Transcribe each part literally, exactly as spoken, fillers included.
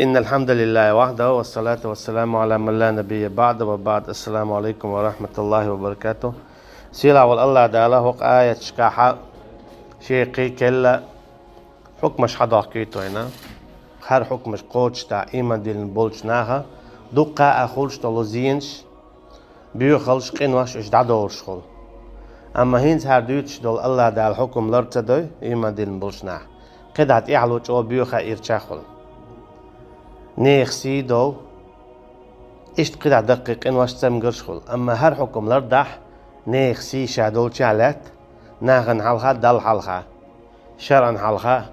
إن الحمد لله وحده والصلاة والسلام على من لا نبي بعده وبعد. السلام عليكم ورحمة الله وبركاته. Сийлахь волу АллахӀ Дала хӀокху аяташкахь шен кхин келла хьукмаш хьадохкуьйту вайна. ХӀара хьукмаш кхочушдахь ийман диллина болчу наха дуккха а хуьлуш долу зенаш, боьхалш, къинош уьш дӀадолуш хуьлу. Амма хӀинца хӀара дуьйцуш долу АллахӀ Дала хьукам лар ца дой, ийман диллина болчу наха, кхидӀа тӀаьхьало чӀогӀа боьха ирча хуьлу. Нехан сий дов, иштта кхидӀа даккхий къинош, цамгарш хуьлу. Амма хӀара хьукам лардахь, нехан сий ша долчохь лаьтта, нахана хьалха, Далла хьалха, шарӀана хьалха,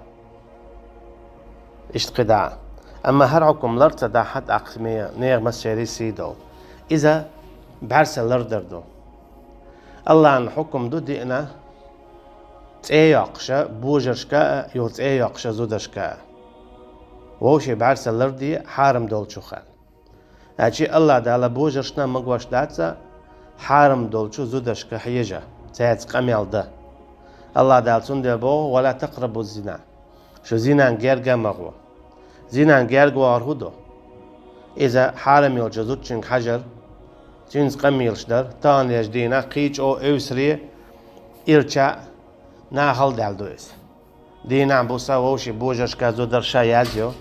иштта кхидӀа. Амма хӀара хьукам лар ца дахь, тӀаккха ме-, нехан массеран сий дов. Иза бӀаьрса лардар ду. АллахӀан хьукам ду диъна цӀе йоккхуша божаршка а, юха цӀе йоккхуша зударшка а. Вовшийн бӀаьрса ларде хьарам долчух аьлла. Аьлча АллахӀ Дала божаршна а магош дац хьарам долчу зударшка хьежа, цаьрца къамел дан. АллахӀ Дала цундела боху: «Ва ла такърабу зина». Шу зинан герга а ма гӀо. Зинан герга вахар хӀун ду? Иза хьарам йолчу зудчуьнга хьажар, цуьнца къамелаш дар, таханлерчу дийнахь кхин чӀогӀа эвсаре, ирча, нахала даьлла ду иза. Дийнахь буса вовшийн божаршка, зударша язйо,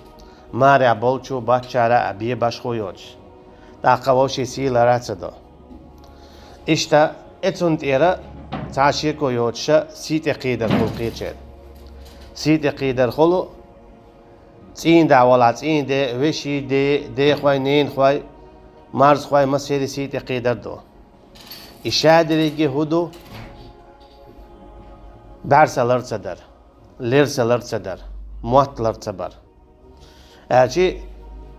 марехь болчу баччара а бен башхо йоцуш, тӀаккха вовшийн сий лара ца до. Иштта, э, цунна тӀера цхьа шеко йоцуша сий тӀе кхийдар хуьлу кхечеран. Сий тӀе кхийдар хуьлу, цӀийнда валахь, цӀийнде, вешин де, дехой, ненахой, марзахой, массеран сий тӀе кхийдар ду. И шадерриге хӀун ду? БӀаьрса лар ца дар, лерса лар ца дар, мотт лар ца бар. Аьлча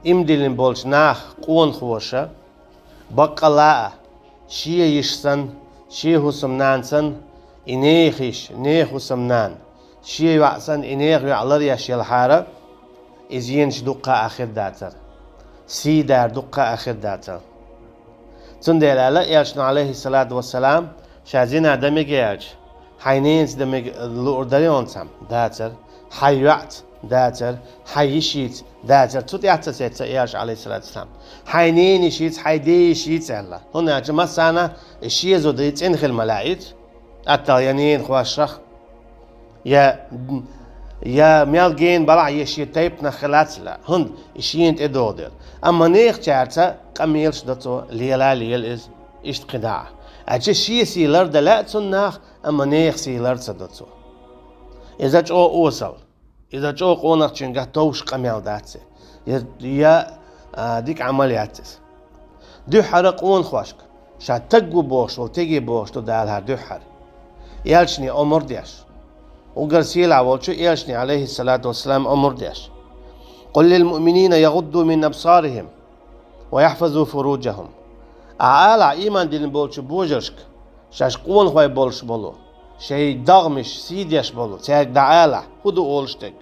ийман диллина болчу наха къонахоша, баккъалла а, шен йиша санна, шен хӀусамнана санна, и нехан йиша, нехан хӀусамнана, шен йоӀ санна, и нехан йоӀ ларъеш елахьара, и зенаш дуккха а хир дацара. Сий дар дуккха а хир дацара. Цундела аьлла Элчано, Ӏалайхиссалату вассалам, ша зина дан мега аьлча, хьайн ненаца дан мега луур дарий хьуна цхьамма? Дацара. Хьайн йоӀца? Дацара. Хьайн йишица? Дацара. Цу тӀехь ца сецна Элчано, Ӏалайхиссалату вассалам, хьайн ненан йишица, хьайн ден йишица аьлла. ХӀунда аьлча массарна и шен зуда цӀена хила ма лаьийта, аттал я ненахошах, я, я мел гена балахь, я шен тайпанах хилацла, хӀунда и шена тӀедогӀу дела. Амма нехачаьрца къамелаш до цо, лела а лела иза, иштта кхидӀа а. Аьлча шен сий лардан лаьа цунна наха, амма нехан сий лар ца до цо. Иза чӀогӀа осал, иза чӀогӀа къонахчуьнгахь товш къамел дац, я, я, а, дика Ӏамал яц иза. Дуьххьара къонахошка, ша таг ву бохуш волу теге бохуш ду Дала хӀара дуьххьара. Элчане омра деш. Уггар сийлахь волчу Элчане, Ӏалайхиссалату вассалам, омра деш: «Къул лил муъминина ягӀудду мин абсарихим ва яхьфазу фуруджахум». Ахьа алахь ийман диллина болчу божаршка, шаьш къонахой болуш болу, шайн догӀмаш сий деш болу, цаьрга дӀаалахь, хӀун ду олуш дерг?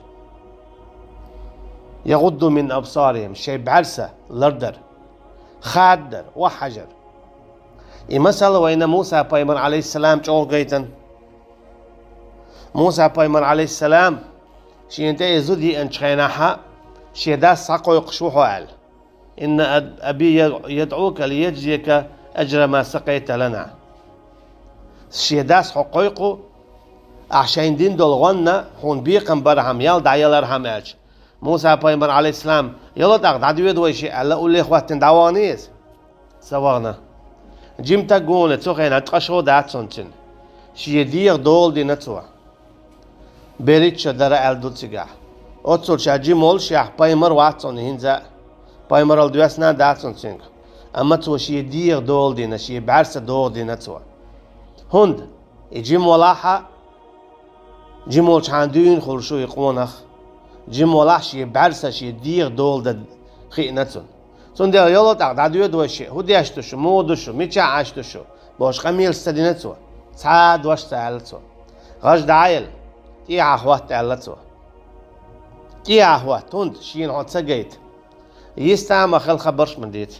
«ЯгӀудду мин абсарихим», шайн бӀаьрса лардар, хададар, охьахьажар. И масал вайна Муса-пайхамар, Ӏалайхиссалам, чӀогӀа гайтина. Муса-пайхамар, Ӏалайхиссалам, шена тӀе и зуда еанчу хенахьа, шен дас схьакхойкхуш ву хьо аьлла. «Инна аб-, аби я-, ядӀука лияджзияка аджра ма сакъайта лана». Шен дас хьо кхойкху, ахь шайна дина долу гӀонна хьуна бекхам бархьама, ял дӀаялархьама аьлча. Муса-пайхамар, Ӏалайхиссалам, «Йо, тӀаккха дӀадоьду вай шиъ», аьлла, уллехь хӀоттина дӀавахана иза? Ца вахана. Жима стаг ву хьуна, цу хенахь ткъа шо дац хьуна цуьнан. Шен дегӀан дола дина цо. Берриг шо дара аьлла ду цигахь. Оццул ша жима волушехь, пайхамар вац хьуна хӀинца а, пайхамаралла доьссина а дац хьуна цуьнга. Амма цо шен дегӀан дола дина, шен бӀаьрса догӀа дина цо. ХӀунда? И жима валахьа, жима волчхьана дуьйна хуьлуш ву и къонах. Жима валахь, шен бӀаьрса, шен дегӀан дола дан хиъна цунна. Цундела, «Йо, тӀаккха дӀадоьду вай шиъ, хӀун деш ду шу, муха ду шу, мичахь Ӏаш ду шу?» бохуш къамелаш ца дина цо. Цхьа а дош ца аьлла цо. «ГӀаж дӀа а елла, тӀехьа хӀотта», аьлла цо. ТӀехьа хӀотта, хӀунда шена хьо ца гайта. Йист а ма хила, хабарш ма дийца.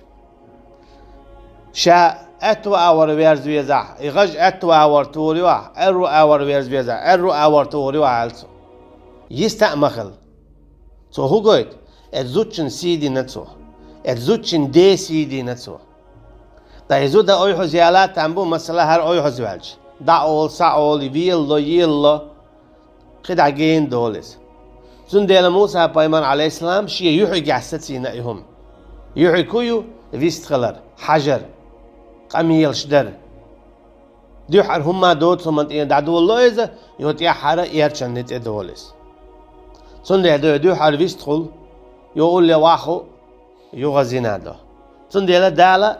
Ша аьтту агӀор верза везахь, и гӀаж аьтту агӀор тур ю ахь, аьрру агӀор верза везахь, аьрру агӀор тур ю ахь, аьлла цо. Йист а ма хила. Цо хӀун гойту? Эцу зудчун сий дина цо. Эцу зудчун ден сий дина цо. Ткъа и зуда ойхьаз яла там бу, масала, хӀара ойхьаз ваьлча. ДӀа олу, са олу, велало, елало. КхидӀа гена долу иза. Цундела Муса-пайхамар, Ӏалайхиссалам, шен юьхьигехь сацийна и хӀума. Юьхьиг хӀун ю? Вистхилар, хьажар, къамелаш дар. Дуьххьара хӀумма доцу хӀуманна тӀера дӀадолало иза, йо тӀаьххьара эрчанна тӀе долу иза. Цундела дуьххьара вистхула, йо улле ваху, юха зина до. Цундела Дала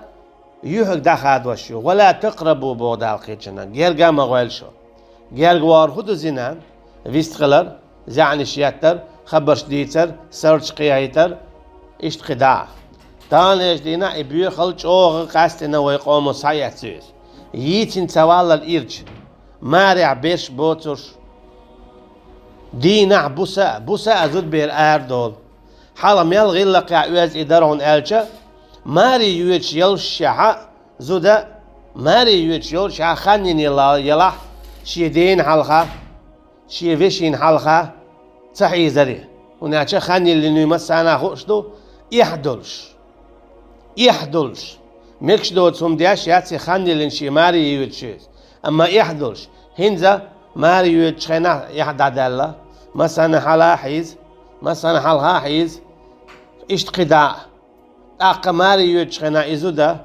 юьхьиг дӀахадош ю. «Ва ла такърабу», боху Дала кхечанна. Герга а ма гӀойла шу. Герга вахар хӀун ду зина? Вистхилар, зӀенаш еттар, хабарш дийцар, сарраш кхехьийтар, иштта кхидӀа а. Таханлерчу дийнахь и боьхалла чӀогӀа къастийна вай къомо схьаэцна иза. Йийцина ца валлал ирча, марехь берш боцурш, дийнахь буса а, буса а зудбер арадолу. Хьалха мел гӀиллакхехь оьзда и дара хьуна аьлча, маре йоьдуш йолушехь а, зуда маре йоьдуш йолушехь а хан йина елахь, шен дена хьалха, шен вешина хьалха ца хьийзаре. ХӀунда аьлча хан йиллина массарна а хууш ду, эхь долуш. Эхь долуш. Мегаш доцу хӀума деш яц и хан йиллина шен маре йоьдуш иза. Амма эхь долуш. ХӀинца маре йоьдучу хенахь эхь дӀадаьлла. Массарна хьалха а хьийза, массарна хьалха а хьийза. Иштта кхидӀа а. ТӀаккха маре йоьдучу хенахь и зуда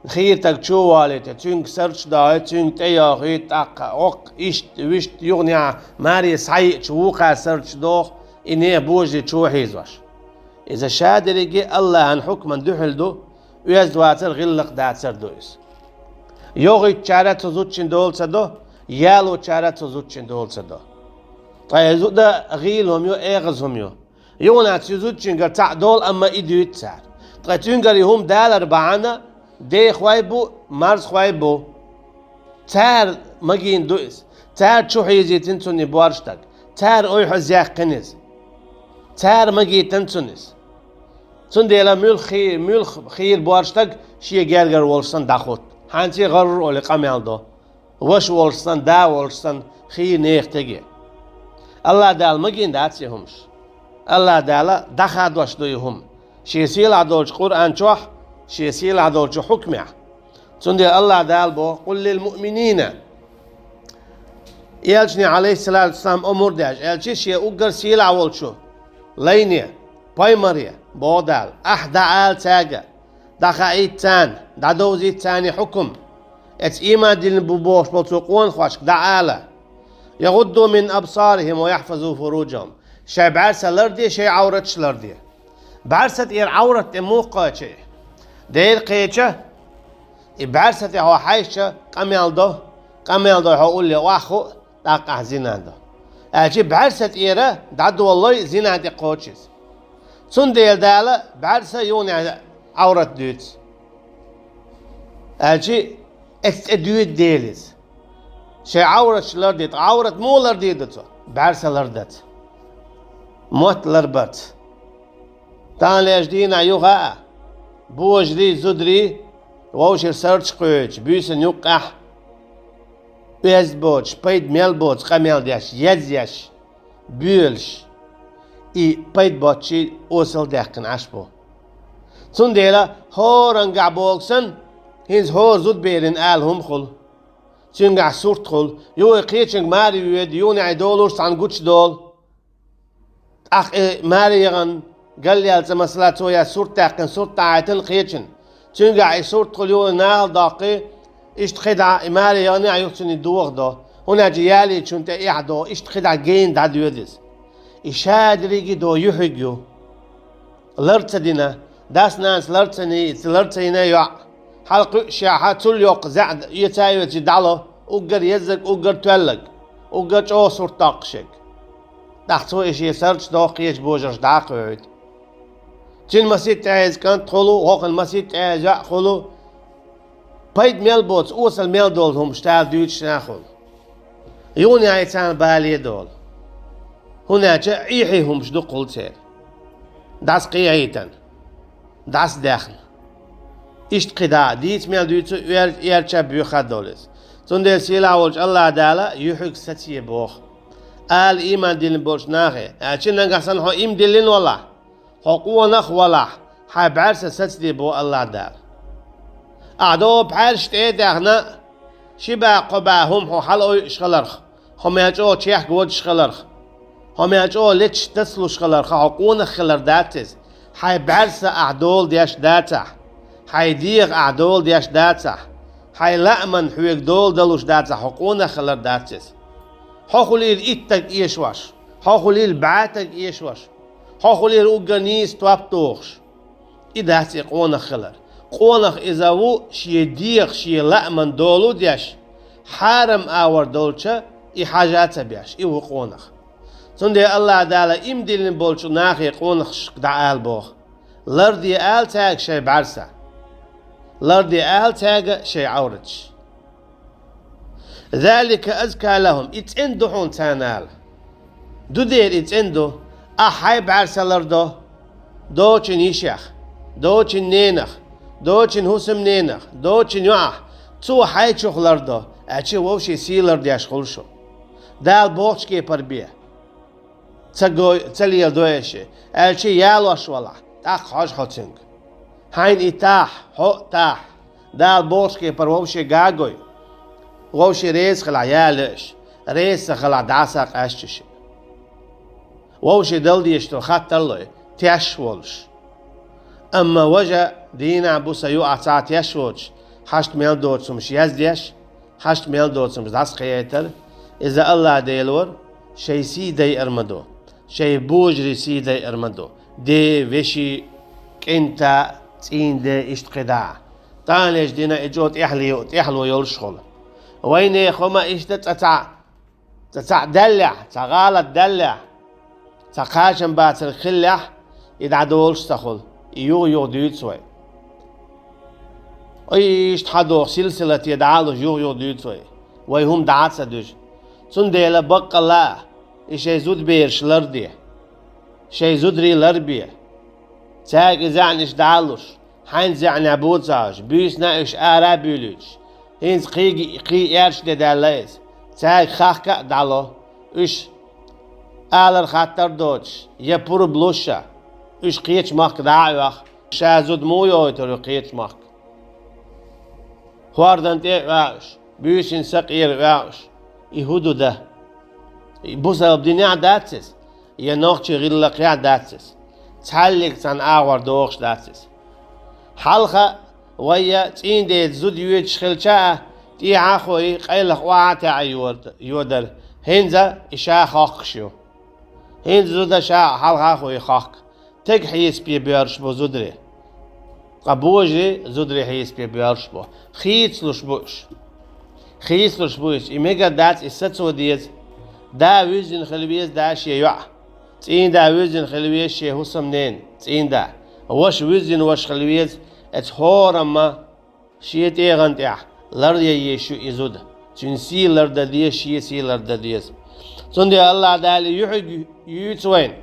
хийра стаг чу а валийта, цуьнга сарраш дохуьйту, цуьнга тӀе йохуьйту, тӀаккха оккха, иштта, вуьшта, юханехьа маре схьайиъча вукхара сарраш доху, и нехан божаре чу а хьийзош. Иза ша дерриге АллахӀан хьукмана дуьхьал ду, оьзда вацар, гӀиллакх дацар ду иза. ЙогӀуьйтучара цу зудчун дола ца до, ялочара цу зудчун дола ца до. Ткъа и зуда гӀийла хӀума ю, эгӀаза хӀума ю. Юханехьа цу зудчуьнгара цхьаъ долу, амма и дуьйцу цара. Ткъа цуьнгара и хӀума далар бахьана, дехой бу, марзхой бу. Цара магийна ду иза. Цара чу хьийзийтина цунна и борша стаг. Цара ойхьаз яьккхина иза. Цара магийтина цунна иза. Цундела муьлхха хи-, муьлхха хийра борша стаг шен гергара волуш санна дӀахӀутту. Хьанца а гӀарра олий къамел до. Ваша волуш санна, да волуш санна, хийра нехан стеге. АллахӀ Дала магийна дац и хӀумаш. АллахӀ Дала дӀахадош ду и хӀума. Шен сийлахь долчу Къуръан чохь, шен сийлахь долчу хьукмехь. Цундела АллахӀ Дала боху: «Къул лил муъминина». Элчане, Ӏалайхиссалату вассалам, омра деш, элча шен уггар сийлахь волчу лайне, пайхамаре, боху Дала, ахь дӀаала цаьрга, дӀахаийта царна, дӀадовзийта царна хьукум. Эцу ийман диллина бу бохуш болу цу къонахошка дӀаала: «ЯгӀудду мин абсарихим ва яхьфазу фуруджахум». Шайн бӀаьрса ларде, шайн Ӏавраташ ларде. БӀаьрса тӀера Ӏаврат тӀе муха кхочу и? Дера кхеча, и бӀаьрса тӀе хьо хьаьжча, къамел до, къамел дой хьо улле охьахуу, тӀаккха ахь зина до. Аьлча бӀаьрса тӀера дӀадолалой зина тӀе кхочу иза. Цундела Дала бӀаьрса, юханехьа Ӏаврат дуьйцу. Аьлча эцу тӀе доьду Дела иза. Шайн Ӏавраташ ларде, ткъа Ӏаврат муха лардийр ду цо? БӀаьрса лардаца. Мотт ларбарца. Таханлерчу дийнахь юха а, божарий, зударий, вовшийн сарраш кхоьхьуьйтуш, буьйсанна юккъехь, оьзда боцуш, пайда мел боцу къамел деш, езъеш, боьлуш, и пайда боцчий осал даьккхина Ӏаш бу. Цундела хӀоранна боху санна, хӀинца хӀора зудберина ала хӀума хуьлу. Цуьнгахь сурт хуьлу, юха кхечуьнга маре воьду, юханехьа долуш цхьаьна гучудолу. ТӀаккха и маре яхана, галъяьлла цӀа, масала, цо я сурт даьккхина, сурт дӀахьаьйтина кхечунна. Цуьнгахь и сурт хуьлу, юха нахала доккхий, иштта кхидӀа, и маре яхана а юха цуьнан догӀа до. ХӀунда аьлча ялийчунна тӀе эхь до, иштта кхидӀа гена дӀадоьду иза. И ша дерриге а до юьхьиг ю. Лар ца дина, дас-нанас лар ца йина, лар ца йина йоӀ. Хьала кхуьушехь, цул йоккха зӀе эца а оьций дӀало, уггар еззиг, уггар тоьллиг, уггар чӀогӀа сурт доккхуш ерг. ТӀаккха цо и шен сарраш доху, кхечу божаршка дӀа а кхоьхьуьйту. Цуьнан масийтта тӀехьа иза кӀант хуьлу, хӀокхуьнан масийтта тӀехьа иза йоӀ хуьлу. Пайда мел боцу, осал мел долу хӀумаш Дала дуьйцуш нах хуьлу. Юханехьа царна бале а долу. ХӀунда аьлча Ӏехье хӀумаш дукха хуьлу церан. ДӀасакхехьийтина, дӀасадаьхна. Иштта кхидӀа а дийца мел дуьйцу, эр-, эрча а боьха а долу иза. Цундела сийлахь волчу АллахӀ Дала юьхьиг сацае боху. Ала ийман диллина болчу нахе, аьлча нагахь санна хьо ийман диллина валахь, Хьо къонах валахь, хьайн бӀаьрса сацаде боху Аллах Дала. Ахьа догӀу пхьаьрша тӀе а даьхна, ши бӀе, кхо бӀе хӀума хьо хьалаойуш хиларх, хьо мел чӀогӀа чехка водуш хиларх, хьо мел чӀогӀа леташ тасалуш хиларх, хьо къонах хилар дац иза. Хьайн бӀаьрса ахь дола деш дацахь, хьайн дегӀа ахь дола деш дацахь, хьайн лааман хьоьга дола далуш дацахь, хьо къонах хилар дац иза. Хьо хуьлийла итт стаг эшош, хьо хуьлийла бӀе стаг эшош, хьо хуьлийла уггар нийса топ тохуш. И дац и къонах хилар. Къонах иза ву шен дегӀа, шен лааман дола деш, хьарам агӀор долча и хьажа а ца беш, и ву къонах. Цундела Аллах Дала иман диллина болчу нахе къонахашка дӀаала боху: ларде ала цаьрга шайн бӀаьрса. Ларде ала цаьрга шайн Ӏавраташ. «Залика азка лахум», и цӀена ду хьуна царна ала. Ду дера и цӀена ду, ахь хьайн бӀаьрса лардо дочун йишех, дочун ненах, дочун хӀусамненах, дочун йоӀах, цо хьайчух лардо, аьлча вовшийн сий лардеш хуьлу шу. Дала бохучу кепара бе. Ца гой, ца леладо аша, аьлча ялош валахь, тӀаккха хьожа хьо цуьнга. Хьайна и тахь, хьо а тахь, Дала бохучу кепара вовшийн гагой. Вовшийн реза хилахь ялайо аша, реза ца хилахь дӀасакъаьсташ. Вовшийн дала дезаш долу хаттар лой, теш волуш. Амма важа дийнахь буса юкъахь цхьа теш воцуш, хьашт мел доцу хӀумаш яздеш, хьашт мел доцу хӀумаш дӀасакхиайтар, иза Аллах Дела вара, шайн сий дайар ма ду, шайн божарий сий дайар ма ду, ден, вешин, кӀентан, цӀийнан ден, иштта кхидӀа. Таханлерчу дийнахь и чӀогӀа тӀехьле-, тӀехьло йолуш хуьлу. Вайнехан хӀума иштта цкъа цхьаъ, цкъа цхьаъ даьллехь, цхьа гӀалат даьллехь, цхьа кхачам бацар хиллехь, и дӀадолуш ца хуьлу, и юха-юха дуьйцу вай. Иштта хьадоху силсилате дӀа а луш юха-юха дуьйцу вай, вай хӀума дӀа а ца дуьжу. Цундела баккъалла а и шайн зудабераш ларде, шайн зударий ларбе. Цаьрга и заьӀнаш дӀа а луш, хьайн заьӀнехь боцахьаш, буьйсанна а уьш ара а буьйлуьйтуш, хӀинца кхийга, кхин аьрша де даьлла иза. Цаьрга хахка а дӀало, уьш алар-хаттар доцуш, я пурба луш а, уьш кхечу махка дӀа а оьху, ша зуда муха йохуьйтур ю кхечу махка? ХӀордан тӀе а оьхуш, буьйсанна сакъера оьхуш, и хӀун ду дан? Бусалба динехь дац иза, я нохчийн гӀиллакхехь дац иза. Цхьаьллиг цхьана агӀор дохуш дац иза. Хьалха вай я цӀийнан деца зуда йоьдуш хилча а, тӀехьа а хуий, къайлаха охьа а таьӀа йода-, йодара. ХӀинца и ша хохкуш ю. ХӀинца зуда ша хьалха а хуий хохку. Тега хьесапе боьрзуш бу зударий. Ткъа божарий зударий хьесапе боьрзуш бу. Хийцалуш бу уьш. Хийцалуш бу уьш. И мегар дац, и сацо деза. Да вуьззина хила веза, да шен йоӀ. ЦӀийнан да вуьззина хила веза, шен хӀусамнена, цӀийнан да. Ваша вуьззина ваша хила веза, эца хӀорамма шен тӀегӀан тӀехь ларъян езаш ю и зуда. Цуьнан сий лардан деза, шен сий лардан деза. Цундела Аллах Дала юьхьиг юьйцу вайна.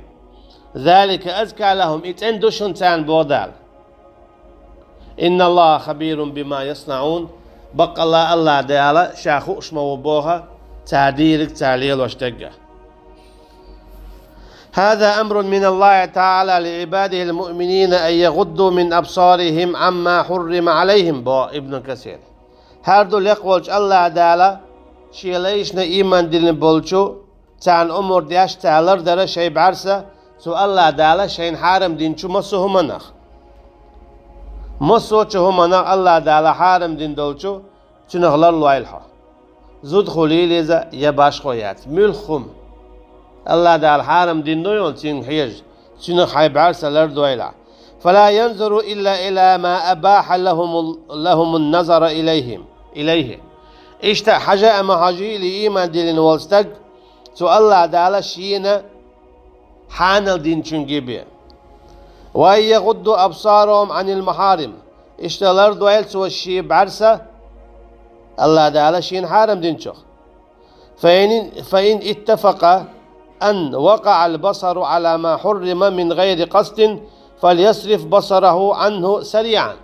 «Залика азка лахум», и цӀена ду шуна царна боху Дала. «Инна Аллаха хабирун бима яснаун», баккъалла Аллах Дала ша хууш ма ву боху цара дийриг, цара лелош дерг а. «Хаза амрун мин Аллахи таала ли ибадихил муъминина ан ягъудду мин абсарихим амма хьуррима алайхим», бо Ибн Касир. ХӀара ду лекха волчу Аллах Дала шен лайшна ийман диллина болчу царна омра деш, цара лардара шайн бӀаьрса, цу Аллах Дала шайна хьарам динчу массо а хӀуманах. Массо а чу хӀуманах Аллах Дала хьарам дина долчу цуьнах ларлойла хьо. Зуда хуьлийла иза я башхо яц. Муьлхха хӀума. Аллах Дала хьарам дина ду йолу цуьнга хьежа, цуьнах хьайн бӀаьрса лардойла. «Фала янзуру илла ила ма абаха лахумул-, лахумун назара илайхим, илайхи». Иштта хьажа а ма хьажийла ийман диллина волу стаг, цу Аллах Дала шена хьанал динчуьнга бен. «Ва ан ягъудду абсарахум анил махьарим». Иштта лардойла цо шен бӀаьрса, Аллах Дала шена хьарам динчух. «Фа ин, фа ин иттафакъа ан вакъаъал басару ала ма хьуррима мин гӀайри къасдин, фальясриф басараху анху сариъан».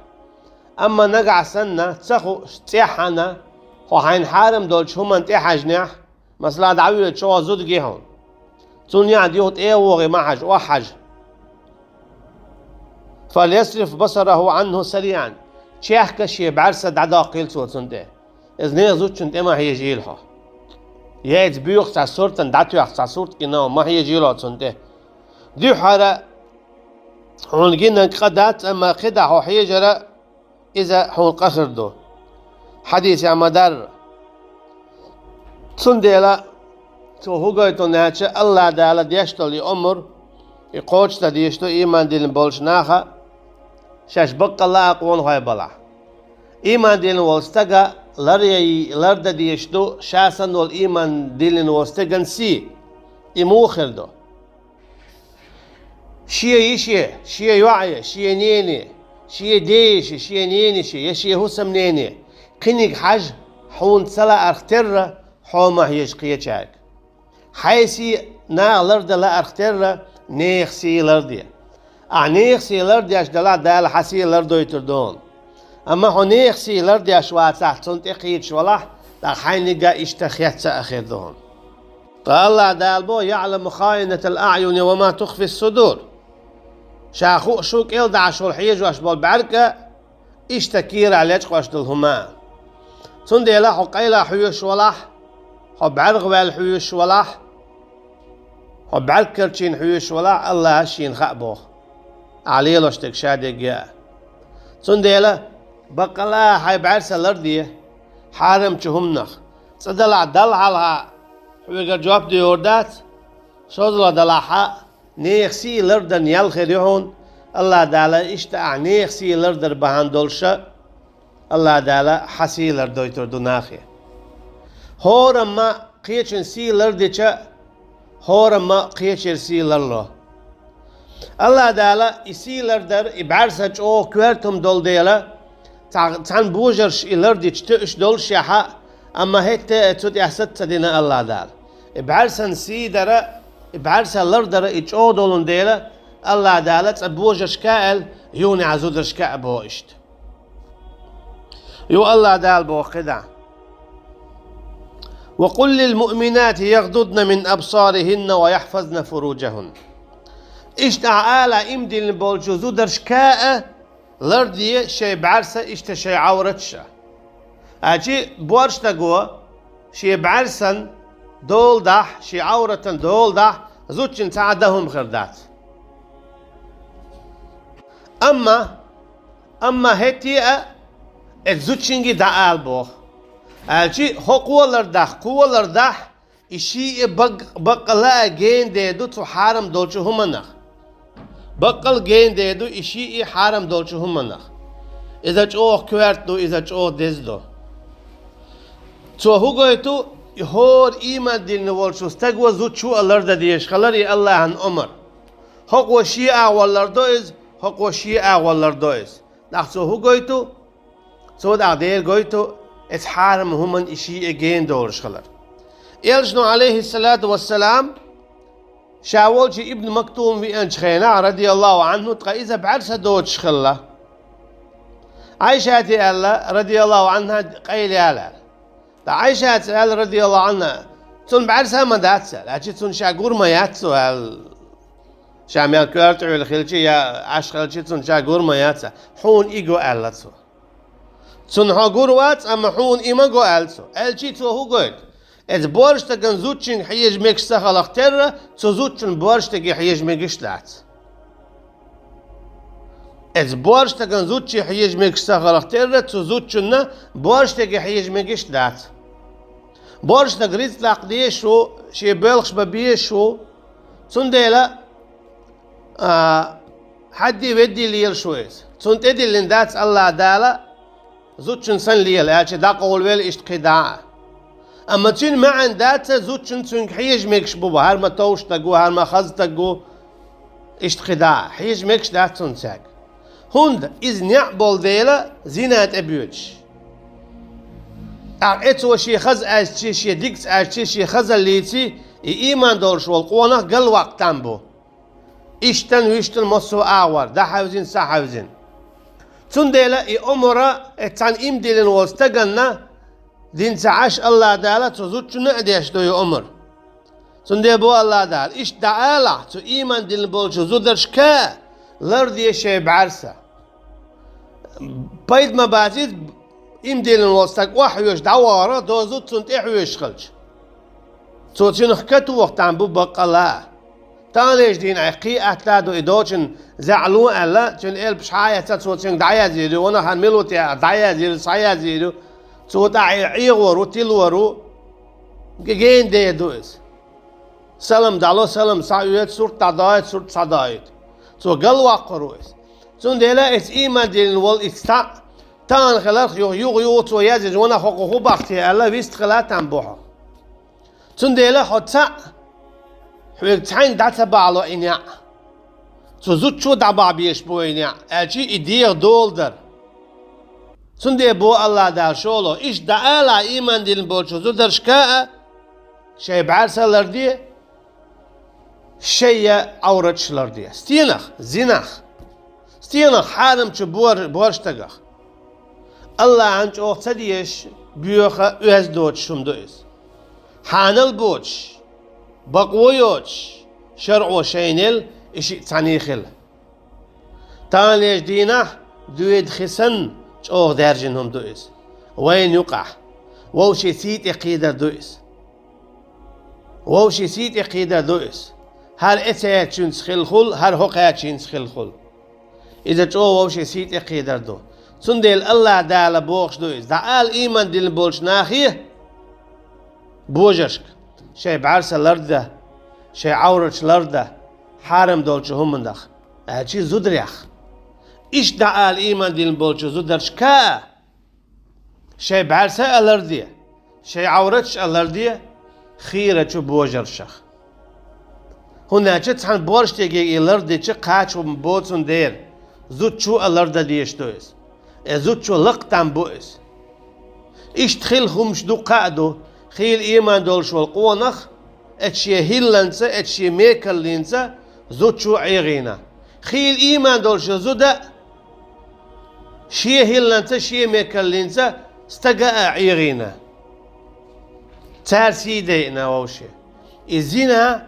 Амма нагахь санна, ца хууш, цӀеххьана, хьо хьайна хьарам долчу хӀуманна тӀе хьаьжнехь, масала, дӀавоьду чӀогӀа зуда гихьуна. Цунна яхьа юха тӀе а вогӀий ма хьажа, охьахьажа. فليصرف بصره عنه سريعا. Чехка шен бӀаьрса дӀадоккхийла цо цунна тӀе. Иза нехан зудчунна тӀе ма хьежийла хьо. Я иза боьха цхьа суртана дӀатоьхна цхьа сурт гина ма хьежийла хьо цунна тӀе. Дуьххьара хьуна гинарг къа дац, амма кхидӀа хьо хьежара иза хьуна къа хир ду. Хьадисехь ма-дарра. Цундела цо хӀун гойту аьлча, АллахӀ Дала деш долу и омра, и кхочушдан дезаш ду ийман диллина болчу наха, шаьш баккъалла а къонахой балахь. Ийман диллина волу стага лар яй, лардан дезаш ду ша санна волу ийман диллина волу стеган сий. И муха хир ду? Шен йише, шен йоӀе, шен нене, шен дейише, шен ненаше я шен хӀусамнене кхиниг хьажа, хьуна ца лаарх терра, хьо ма хьежа кхечаьрга. Хьайн сий наха лардан лаарх терра, нехан сий ларде. Ахь нехан сий лардеш далахь, Дала хьан сий лардойтур ду хьуна. Амма хьо нехан сий лардеш вацахь, цунна тӀекхийдаш валахь, тӀаккха хьайниг а иштта хетта а хир ду хьуна. Ткъа АллахӀ Дала боху: «يعلم خائنة الأعين وما تخفي الصدور». Ша хууш ву кӀел дахьаш волу хьежош болу бӀаьрг а, иштта кийрахь лечкъош долу хӀума а. Цундела хьо къайлах хьоьжуш валахь, хьо бӀаьргӀа ваьлла хьоьжуш валахь, хьо бӀаьрг карчийна хьоьжуш валахь, АллахӀа шена хаьа боху. Ахь лелош дерг ша дерг а. Цундела баккъалла а хьайн бӀаьрса ларде хьарамчу хӀуманах. Цкъа далахь, Далла хьалха хьоьгара жоп доьхур дац, шозлагӀа далахь а, нехан сий лардан ял хир ю хьуна, АллахӀ Дала иштта ахь нехан сий лардар бахьана долуша, АллахӀ Дала хьан сий лардойтур ду нахе. ХӀорамма кхечун сий лардича, хӀорамма кхечеран сий ларло. АллахӀ Дала и сий лардар, и бӀаьрса чӀогӀа коьрта хӀума долу дела, цхьа-, цхьана божарша и лардича тоьуш долушехь а, амма хӀетте а цу тӀехь саца ца дина АллахӀ Дала. И бӀаьрсан сий дара, и бӀаьрса лардара и чӀогӀа долун дела, АллахӀ Дала цкъа божаршка а аьлла, юханехь зударшка а боху иштта. Ю АллахӀ Дала боху кхидӀа: «وقل للمؤمنات يغضضن من أبصارهن ويحفظن فروجهن». Иштта ахь ала ийман диллина болчу зударшка а ларде шайн бӀаьрса, иштта шайн Ӏавраташ а. Аьлчи борша стаго шен бӀаьрсан дола дахь, шен Ӏавратан дола дахь, зудчун цхьа а дан хӀума хир дац. Амма, амма хӀетте а, эцу зудчуьнга дӀаала боху. Аьлчи хӀокхо лардахь, кхо лардахь, и шиъ а бакъ-, баккъалла а гена дер ду цу хьарам долчу хӀуманах. Баккъал гена дер ду и шиъ а хьарам долчу хӀуманах. Иза чӀогӀа коьрта ду, иза чӀогӀа деза ду. Цо хӀун гойту, и хӀора ийман диллина волчу стаго зудчо а лардан дезаш хилар и АллахӀан омра. ХӀокхо шен агӀор лардо иза, хӀокхо шен агӀор лардо иза. ТӀаккха цо хӀун гойту? Цо дӀа дера гойту, эцу хьарам хӀуманна и шиъ а гена долуш хилар. Элчано, Ӏалайхиссалату вассалам, ша волчу Ибн Мактум веанчу хенахь, радияллаху Ӏанху, ткъа иза бӀаьрса доцуш хилла. Ӏайшате аьлла, радияллаху Ӏанха, къайлаяла аьлла. Ткъа Ӏайшата аьлла, радияллаху Ӏанха, цунна бӀаьрса а ма дац аьлла, аьлчи цунна ша гур ма яц цо аьлла. Ша мел коьрта Ӏуьйла хилчи я Ӏаш хилчи, цунна ша гур ма яц аьлла. Хьуна и го аьлла цо. Цунна хьо гур вац, амма хьуна и ма го аьлла цо. Аьлчи цо хӀун гойту? Эцу борша стагана зудчуьнга хьежа мегаш ца хиларх терра, цу зудчунна борша стаге хьежа мегаш дац. Эцу борша стагана зудчуьнга хьежа мегаш ца хиларх терра, цу зудчунна борша стаге хьежа мегаш дац. Борша стаг рицкъ даккха дезаш ву, шен боьлхуш бан безаш ву. Цундела, а, хьадди-ведди лелаш ву иза. Цунна тӀедиллина дац АллахӀ Дала, зудчун санна лела, аьлча дӀакъовлавелла иштта кхидӀа а. Амма цуьнан маьӀна дац, зудчун цуьнга хьежа мегаш бу, хӀара ма товш стаг ву, хӀара ма хаза стаг ву, иштта кхидӀа а. Хьежа мегаш дац цунна цаьрга. ХӀунда иза неӀ болу дела, зина тӀе боьдуш. ТӀаккха эцо шен хаза аьлчи, шен дикаца аьлчи, шен хазаллийци, и ийман долуш волу къонах галваккха там бу. Иштан, вуьштан массо а агӀор, дӀахьаьвзина, схьахьаьвзина. Цундела и омра, э, цхьана ийман диллина волу стаганна дина ца Ӏаш, АллахӀ Дала цу зудчунна а деш ду и омра. Цундела боху АллахӀ Дала: иштта дӀаалахь цу ийман диллина болчу зударшка, ларде шоай бӀаьрса. Пайда ма бац из, ийман диллина волу стаг охьахьоьжуш дӀавахара, дозу цунна тӀехьоьжуш хилча. Цо цунах катоха там бу баккъала. Таханлерчу дийнахь кхин а атта а ду, и долчун зӀе ло аьлла, цуьнан элпаш хьа а эцна, цо цуьнга дӀаязйийр ю, ванах, хьан мила ву те аьлла, дӀаязйийр ю, схьаязйийр ю. Цо тӀаккха Ӏехор ву, тилор ву, гена дер ду иза. Салам дӀало, салам схьаоьцу, сурт дӀадоуьйту, сурт схьадоуьйту. Цо галваккхар ву иза. Цундела иза ийман диллина волу иза цхьаъ, тахана хиларх юха, юха, юха цо язйича, ванах, хӀокхо хӀун боху те аьлла, вистхила там бу хьо. Цундела хьо цхьаъ, хьоьга цхьаьнга дӀа ца бахьало и неӀ. Цу зудчо дӀабахьа безаш бу и неӀ, аьлча и дегӀан дола дара. Цундела боху АллахӀ Дала шолгӀа, иштта дӀаала ийман диллина болчу зударшка а, шайн бӀаьрса а ларде, шайн Ӏовраташ а ларде. Стенах? Зинах. Стенах? Хьарамчу бор-, борштагах. АллахӀана чӀогӀа ца дезаш, боьха, оьзда доцуш хӀума ду иза. Хьанал боцуш, бакъо йоцуш, шарӀо шайна елла, и шиъ цхьаьний хила. Таханлерчу дийнахь доьда хи санна чӀогӀа даьржина хӀума ду иза. Вайна юкъахь вовшийн сий тӀе кхийдар ду иза. Вовшийн сий тӀе кхийдар ду иза. ХӀара эцаьрчуьнца хилла хуьлу, хӀара хӀокхаьрчуьнца хилла хуьлу. Иза чӀогӀа вовшийн сий тӀе кхийдар ду. Цундела АллахӀ Дала бохуш ду иза: дӀаала ийман диллина болчу нахе, божаршка, шайн бӀаьрса ларда, шайн Ӏовраташ ларда, хьарам долчу хӀуманах, аьлча зударех. Иштта дӀаала ийман диллина болчу зударшка а, шайн бӀаьрса а ларде, шайн Ӏовраташ а ларде, хийрачу божаршах. ХӀунда аьлча цхьана борштеге и лардича кхача хӀума бо цундела, зудчо а лардан дезаш ду иза. Э, зудчо лакха там бу иза. Иштта хилла хӀумаш дуккха а ду, хийла ийман долуш волу къонах, эцу шен хӀилланца, эцу шен мекаллинца зудчо а Ӏехийна. Хийла ийман долуш йолу зуда а шен хӀилланца, шен мекаллинца стага а Ӏехийна. Цара сий дайина вовше. И зина,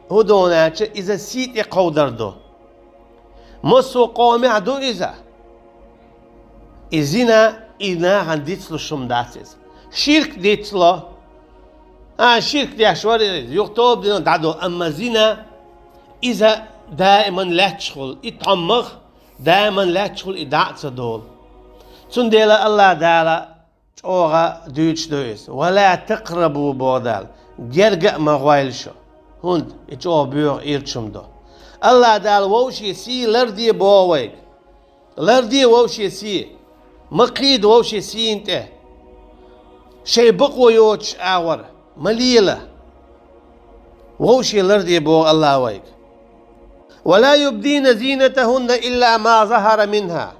хӀун ду аьлча, иза сий тӀе кховдар ду. Массо а къомехь ду иза. И зина, и нахана дицлуш хӀума дац иза. Ширк дицло. А, ширк деш вара иза, юха тоба дина дӀадо, амма зина, иза даиман лаьтташ хуьлу, и тхьоммах даиман лаьтташ хуьлу, и дӀа а ца долу. Цундела АллахӀ Дала чӀогӀа дуьйцуш ду иза. «Ва ла такърабу», боху Дала, герга а ма гӀойла шу. ХӀунда и чӀогӀа боьха ирча хӀума ду. АллахӀ Дала вовшийн сий ларде боху вайга. Ларде вовшийн сий. Ма кхийда вовшийн сийна тӀе. Шайн бакъо йоцуш агӀор ма лела. Вовшийн ларде боху АллахӀа вайга. «Ва ла юбдина зинатахунна илла ма захара минха».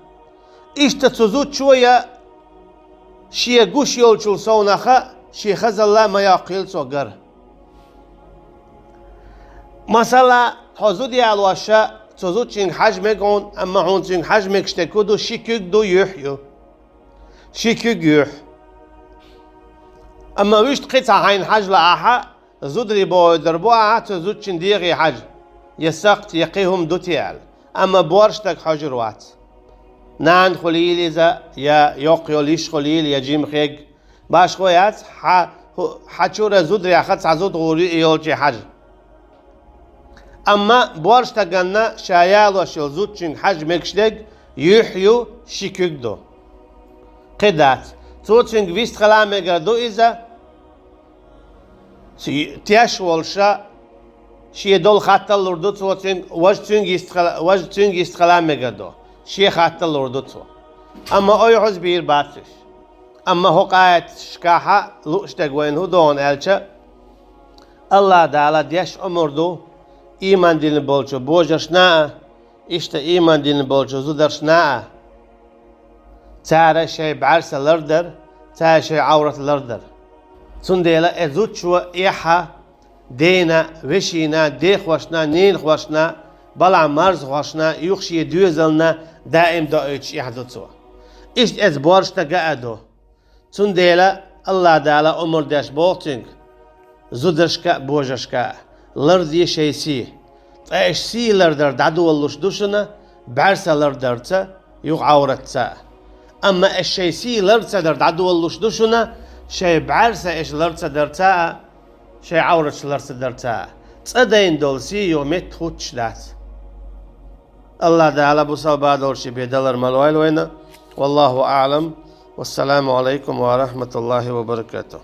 Иштта цу зудчо я шен гуш йолчул совнаха шен хазалла ма йоккхийла цо гар. Масала, хьо зуда ялош, цу зудчуьнга хьажа мега хьуна, амма хьуна цуьнга хьажа мегаш дерг хӀун ду, ши куьг ду, юьхь ю. Ши куьг, юьхь. Амма вуьшта кхин цхьа хьайна хьажа лаахь, зударий бохуьйтур бу ахьа цу зудчун дегӀе хьажа, я сакхт, я кхин хӀума ду те аьлла. Амма борша стаг хьожур вац. Нана хуьлийла иза, я йоккха йолу йиша хуьлийла, я жима херг. Башхо яц, хьан, хьан чуьра зуда яха цхьа зуда гӀур ю и йолче хьажа. Амма борша стаганна ша ялош йолу зудчуьнга хьажа мегаш дерг юьхь ю, ши куьг ду. Кхин дац. Цо цуьнга вистхила мегар ду иза. Ци-, теш волуша, шен долу хаттал лур ду цо цуьнга, важа цуьнга йистхила, важа цуьнга йистхила мегар ду. Шен хаттал лур ду цо. Амма ойхьаза бийр бац уьш. Амма хӀокху аяташкахьа лууш дерг вайна хӀун догӀу аьлча, АллахӀ Дала деш омра ду ийман диллина болчу божаршна а, иштта ийман диллина болчу зударшна а, цара шайн бӀаьрса лардар, цара шайн Ӏаврат лардар. Цундела э зудчо эхьа дена, вешина, дехошна, ненахошна, балахь марзахошна, юха шен доьзална даим доуьйтуш эхь ду цо. Иштта эца борша стага а ду. Цундела АллахӀ Дала омра деш боху цуьнга, зударшка а, божаршка а, ларде шайн сий. Ткъа аша сий лардар дӀадолалуш ду шуна, бӀаьрса лардарца, юха Ӏавратца. Амма аш шай сий лар ца дар дӀадолалуш ду шуна, шай бӀаьрса аш лар ца дарца, шай Ӏавраташ лар ца дарца. ЦӀа дайна дола сий юха метта хутташ дац. АллахӀ Дала бусалба долча бе далар малвайла вайна. والله أعلم. والسلام عليكم ورحمة الله وبركاته.